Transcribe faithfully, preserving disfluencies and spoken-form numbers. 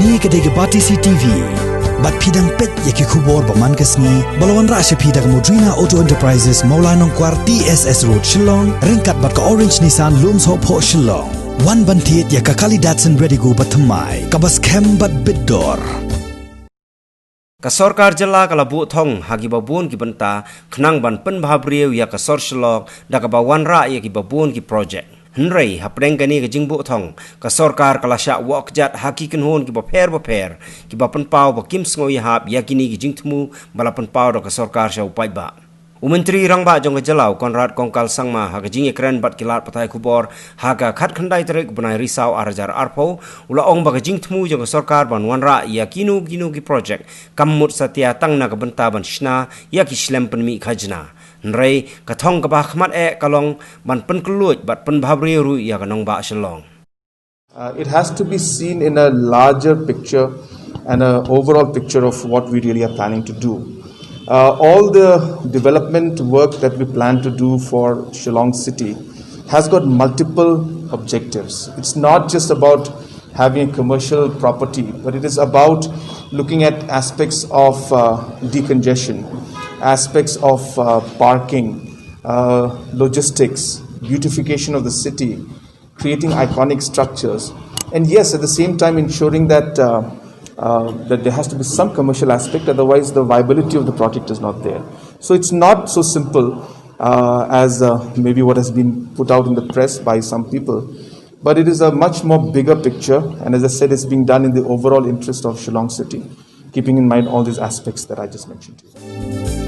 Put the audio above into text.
Kane ka dei ka Batesi T V. Bad phi dang peit ïa ki khubor ba man ka sngi ba la wanrah sha phi da ka Modrina Auto Enterprises, Mawlai Nongkwar, T S S Road, Shillong, ryngkat bad ka Orange Nissan, Lumsohphoh, Shillong. Wan ban thied ïa ka Kali Datsun Redigo ba thymmai, kaba skhem bad bit dor. Ka sorkar jylla ka la buh thong ha kiba bun ki bynta khnang ban pynbha briew ïa ka sor Shillong da kaba wanrah ïa kiba bun ki projek. Hynrei hapdeng kane ka jingbuh thong, ka sorkar ka la shah wah kjat ha ki kynhun kiba pher ba pher, kiba pynpaw ba kim sngew ïahap ïa kine ki jingthmu ba la pynpaw da ka sorkar sha u paidbah. U Myntri Rangbah jong ka jylla, u Conrad Kongkal Sangma, ha ka jingïakren bad ki lad pathai khubor ha ka khatkhyndai tarik u bnai Risaw ar hajar arphew, u la ong ba ka jingthmu jong ka sorkar ban wanrah ïa kino kino ki projek kam mut satia tang na ka bynta ban shna ïa ki shlem pynmih khajna. Hynrei ka thong kaba khmat eh ka long ban pynkylluid bad pynbha briew ruh ïa ka nongbah Shillong. Uh, it has to be seen in a larger picture and an overall picture of what we really are planning to do. Uh, all the development work that we plan to do for Shillong City has got multiple objectives. It's not just about having a commercial property, but it is about looking at aspects of uh, decongestion, aspects of uh, parking, uh, logistics, beautification of the city, creating iconic structures, and yes, at the same time ensuring that uh, uh, that there has to be some commercial aspect, otherwise the viability of the project is not there. So it's not so simple uh, as uh, maybe what has been put out in the press by some people, but it is a much more bigger picture, and as I said, it's being done in the overall interest of Shillong City, keeping in mind all these aspects that I just mentioned to you.